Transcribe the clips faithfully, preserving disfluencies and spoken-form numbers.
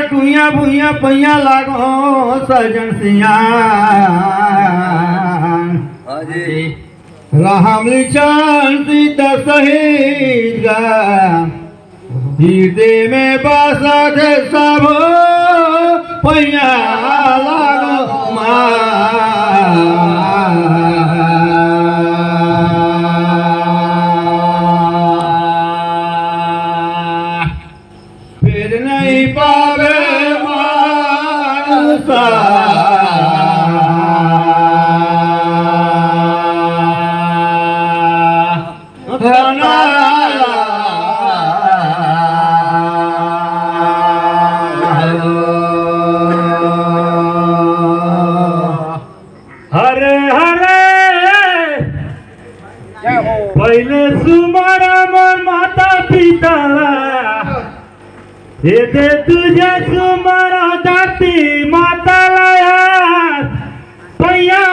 टुइया भुइया पैया लागो सजन सियान। हाँ जी। राम लिचन सीता सहित गा, हृदय में बसत सब पैया लागो माँ। फेर नहीं पावे मानुष। हरे हरे। पहले सुमरा मोर माता पिता ला, ये दे तुझे सुमरा धरती माता ला यार, पैया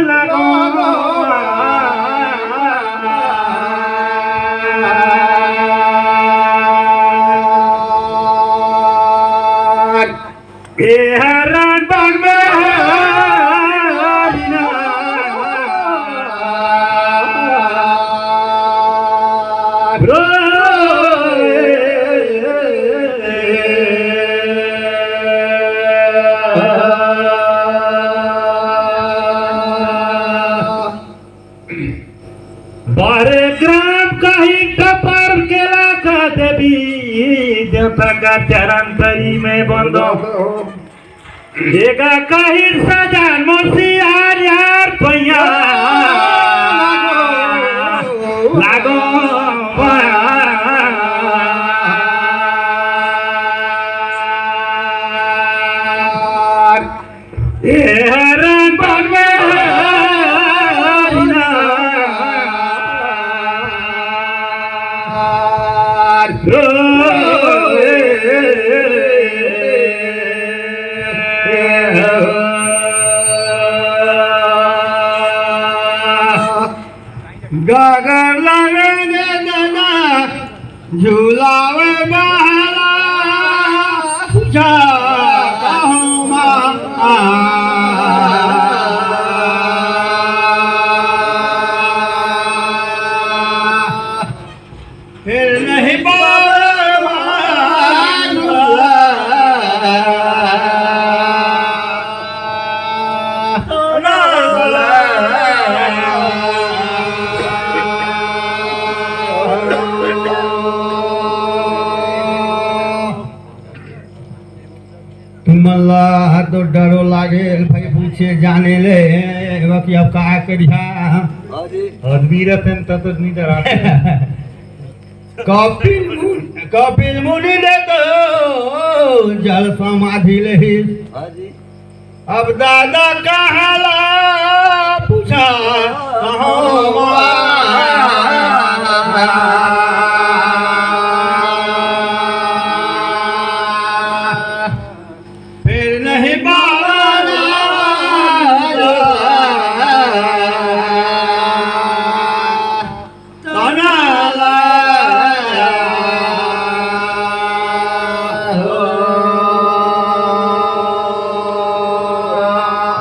लागो। ए हरण बन में हरिना। बारे ग्राम कहीं टपर केला का देवी देवता का चरण तरी में बंदो। एगा कहीं सजान मोसी यार यार पैया लागो। ए हरण बन में हरिना। गागर लगेंगे दादा, झुलावे बहला, पूछा कहूँ माँ। फिर नहीं पावे मानुष। तुमन ला तो डरो लागे भाई, पूछे जाने ले, बाकी अब का करिहा? हाँ जी। आदमी रहते हैं तब तो नहीं डराते। कपिल मुनि, कपिल मुनि ने तो जल समाधि ले। हाँ जी। अब दादा कहाला पूछा, फिर नहीं पावा।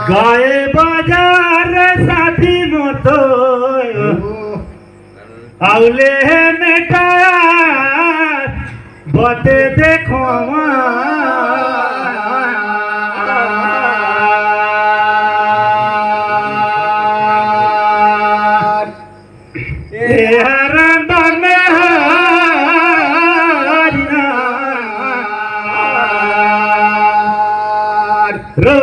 गाए बाजार साथी मोतो, आउले हे मेटार, बते देखो मार। ए हरण बन हरिना। रो।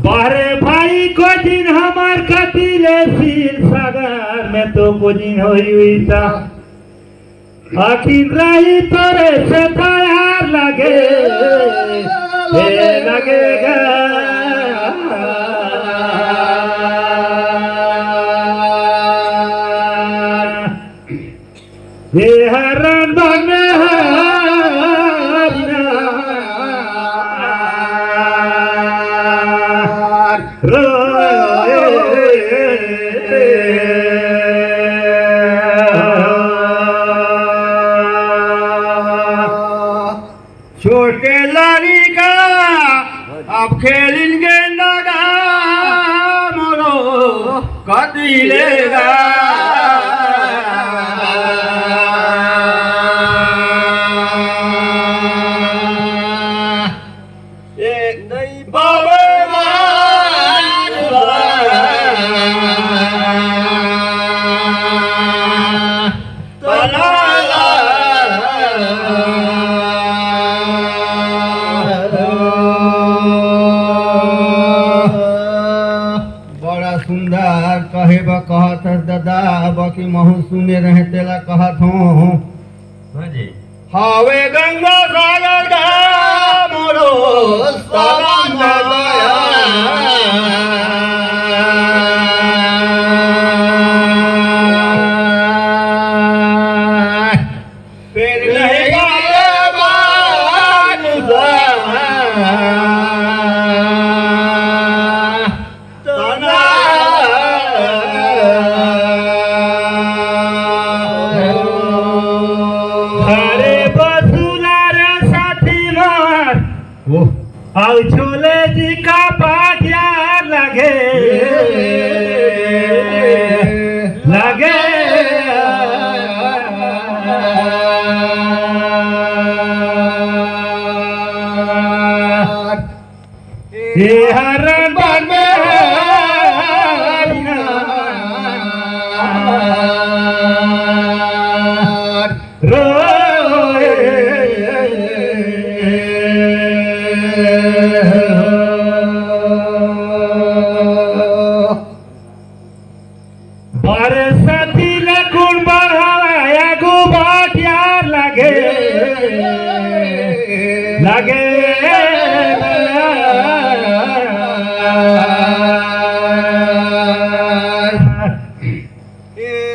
बारे भाई को दिन हमार कपिले सील सागर में तो को दिन होई हुई था। अखिन रही तोरे से तैयार लगे, हे लगेगा। हे हरण बन हरिना। छोटे लड़िका अब खेलिन गेंदा गा मोरो कति लेगा। ए नहीं बाबे बड़ा सुंदर कहे बर कहत हस ददा, बाकी महू सुने रहे तेला कहत हूँ। हाँ जी। हावे गंगा सागर का मोरो सावन दया। फिर नहीं पाए बादशाह। अरे बसुला रे साथी मार। ओह। अउ छोले जी का पाटिया लगे, लगे। ए हरन बन में हरिना। रोए। बरसाती ले कुण बढ़ावा आगू बाट यार लगे, लगे।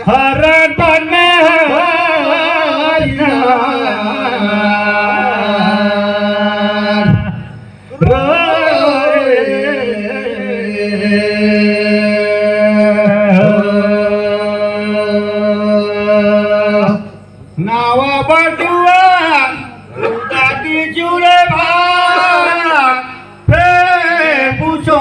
हरण बन में हरिना। नावा बटुआ उताती चूड़े भाग, फेर पूछो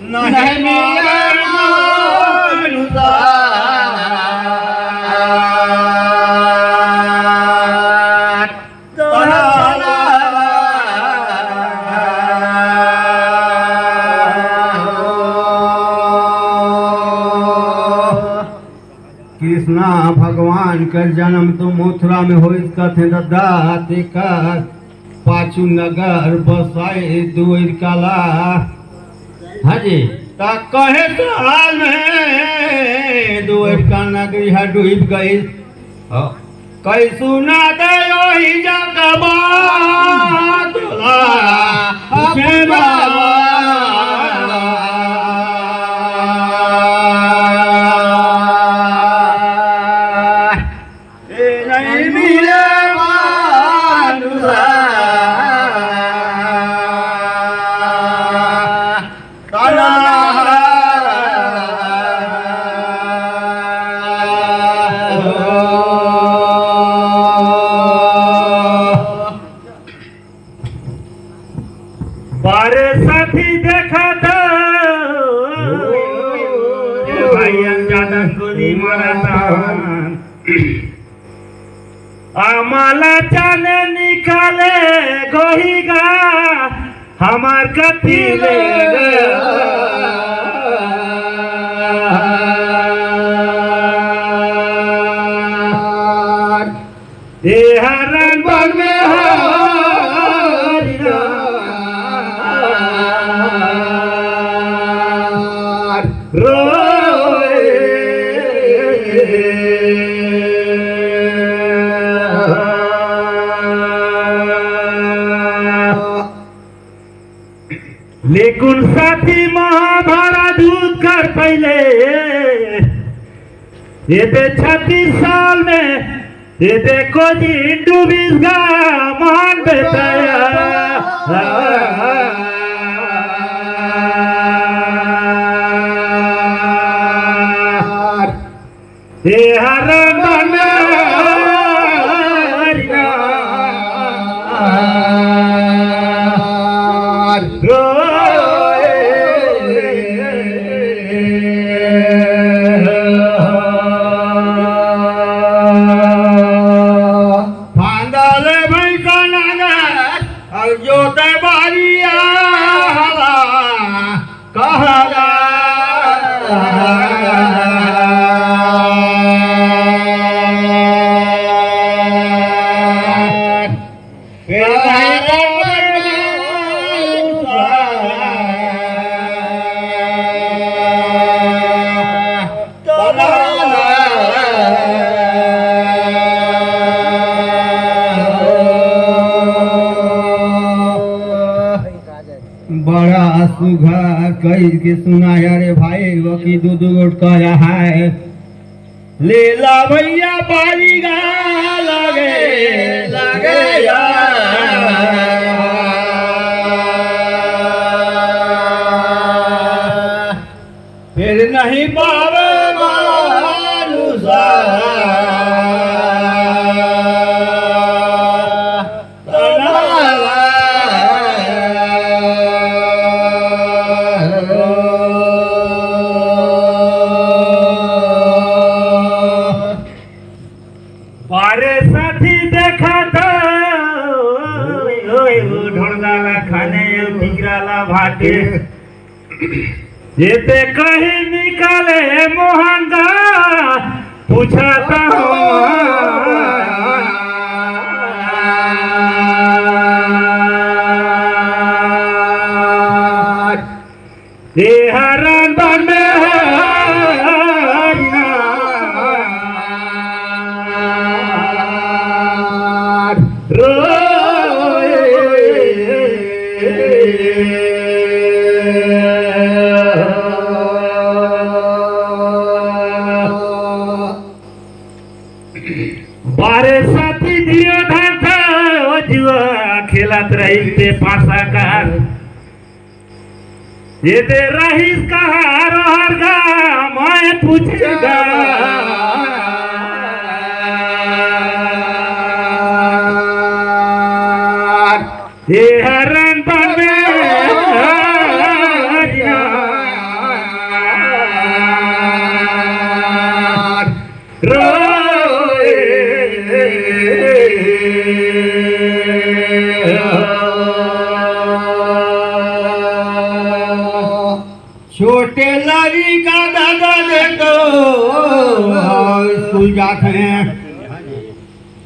नहीं मिले मानुषा। कृष्णा भगवान कर जन्म तो मथुरा में होइस कथे ददा, तेकर पाछू नगर बसाए द्वारिका ला। हाँ जी, त कहे साल में द्वारिका नगरी ह डूब गइस। हाँ। कैसु ना दे ओही जग बात ला, पूछे बाबा। ए नहीं मिले मानुषा। बारे साथी देखा था, ये भाई हम ज्यादा गोली मारा था। आमाला चाने निकाले गोहिगा, हमार कति ले गे। ए हरन बन में हरिना। रोए। लेकिन साथी महाभारत युद्ध कर पहले, ये बे छत्तीस साल में ये देखो जी, डूबिस गा मान बेटया। ये हर मन फांदल भैंसा नगर और जोते बारिया हला कहला। बड़ा सुघर कहि के सुनाया रे भाई, वो की दू दू गोट करा है। लेला भैया पारी गा लगे, लगे यार। फिर नहीं पावे मानुषा। बारे साथी देखा था, ओए, ओए, ओ ढोलना ला खाने, ओ टिकरा ला भाटे। ये ते कहीं निकाले मोहंगा, पूछा था हम। ए हरन बन में हरिया रोए। बारे साथी दियो धन था, ओ जुआ खेलत रही ते पासा कर। ये दे रहीस कहारो हर गा, मैं पूछेगा। ये हरन बने हरिया। रोए। छोटे लड़िका दादा देखो, स्कूल जात हे,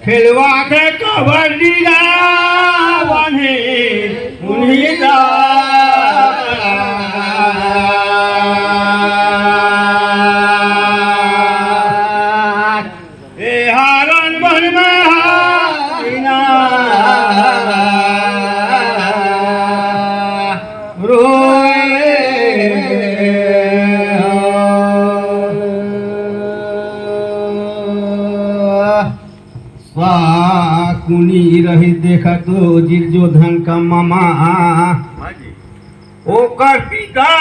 खेलवा के कबड्डी ला बने उन्हीं दा। ए हारन बन में हारिना रोए। साकुनी रही देखा तो जिरजो धन का मामा। ओकर पिता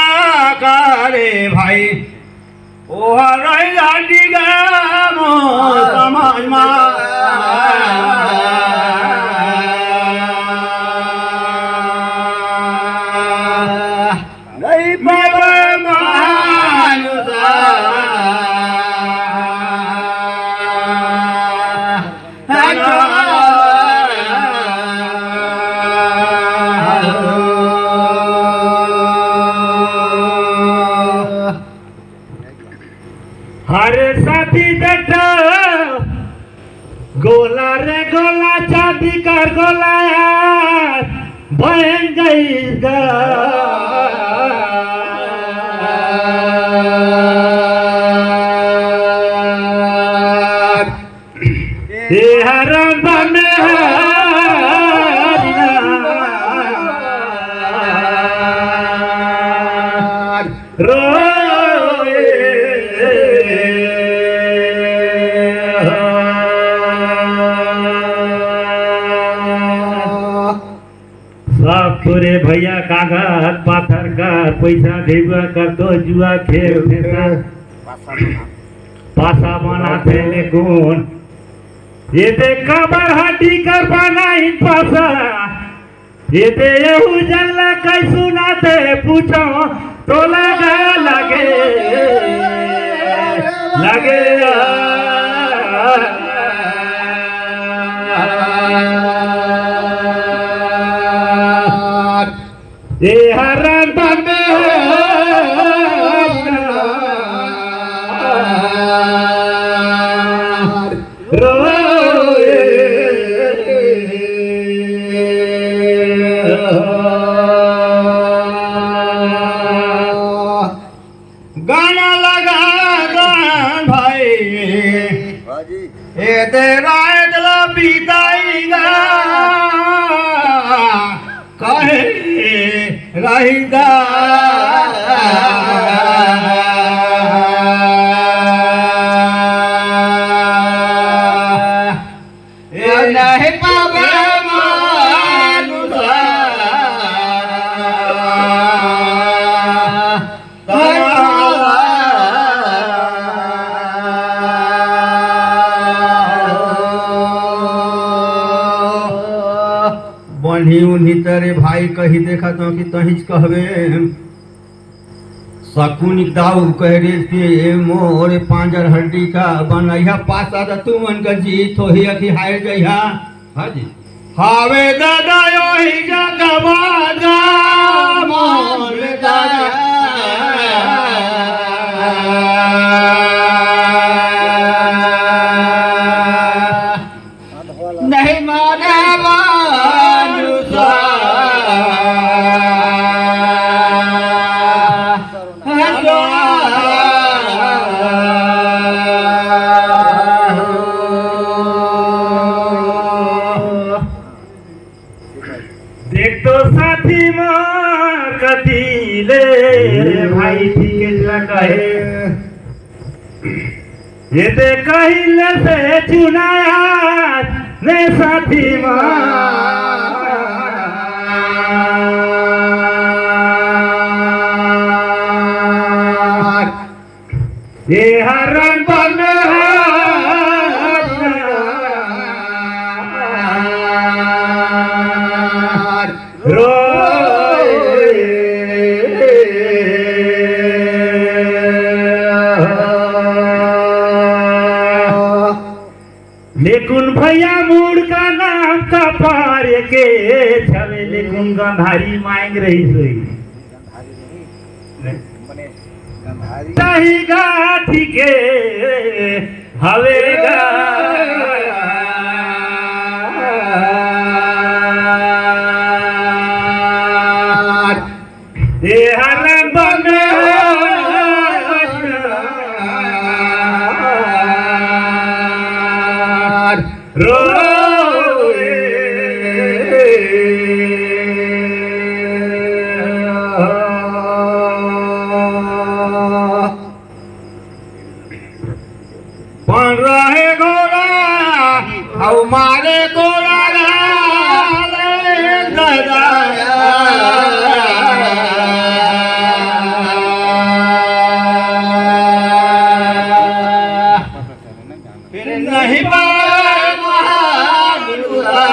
का रे भाई, ओहर रही लाडी गा मो समाज मा। नहीं पावे मानुषा। हरे साथी देखो, गोला रे गोला, चांदी कर गोला यार, बन गई गा। ए हरन बने हरिया रोए। तोरे भैया कागज पाथर कर, पैसा देबा कर तो जुआ खेलथे ता। पासा बनाथे लेकुन, ये दे काबर हटी कर बनाइन पासा। ये दे यहू जंगला कई सुनाथे पूछो, तो लगा लगे, लगे। ए हरण बने रोए। गाना लगा गान भाई। हाँ जी। ए दे रात ला बिताई गा, कहे रहिदा। ए नहीं पावे मानुष। बन्ही उन्ही तरे भाई कही देखत हूँ कि तहींच कहबे। सकुनिक दाऊ कह रे कि ए मोर पांजर हड्डी का बनैया पासा त तुमन का जीत होही अखी हार जइहा। हाँ जी। हावे दादा योही जगबाजा मोर दादा। नहीं माने मानुषा। देख तो साथी मार कती ले भाई, ठीक है, चला कहे। ये ते कहिले से चुनाया ने साथी मार। ये हरण बन रोए। लेकुन भैया मूड़ का नाम का पार के छवे, लेकुन गंधारी मांग रही सोई। सही गाठी के हवे गा। ए हर बन रोए। पण रहे घोड़ा अउ मारे घोड़ा रे दादा। फिर नहीं पाए महागुरुदा।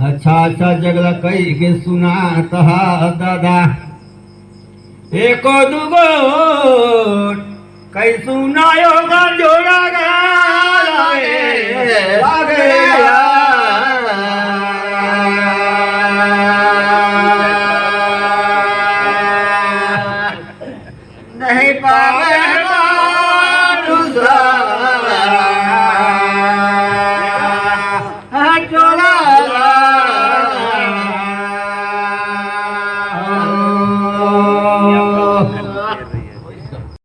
अच्छा, अच्छा, जगला कई के सुना तहा दादा। एको दुगो कई सुनायो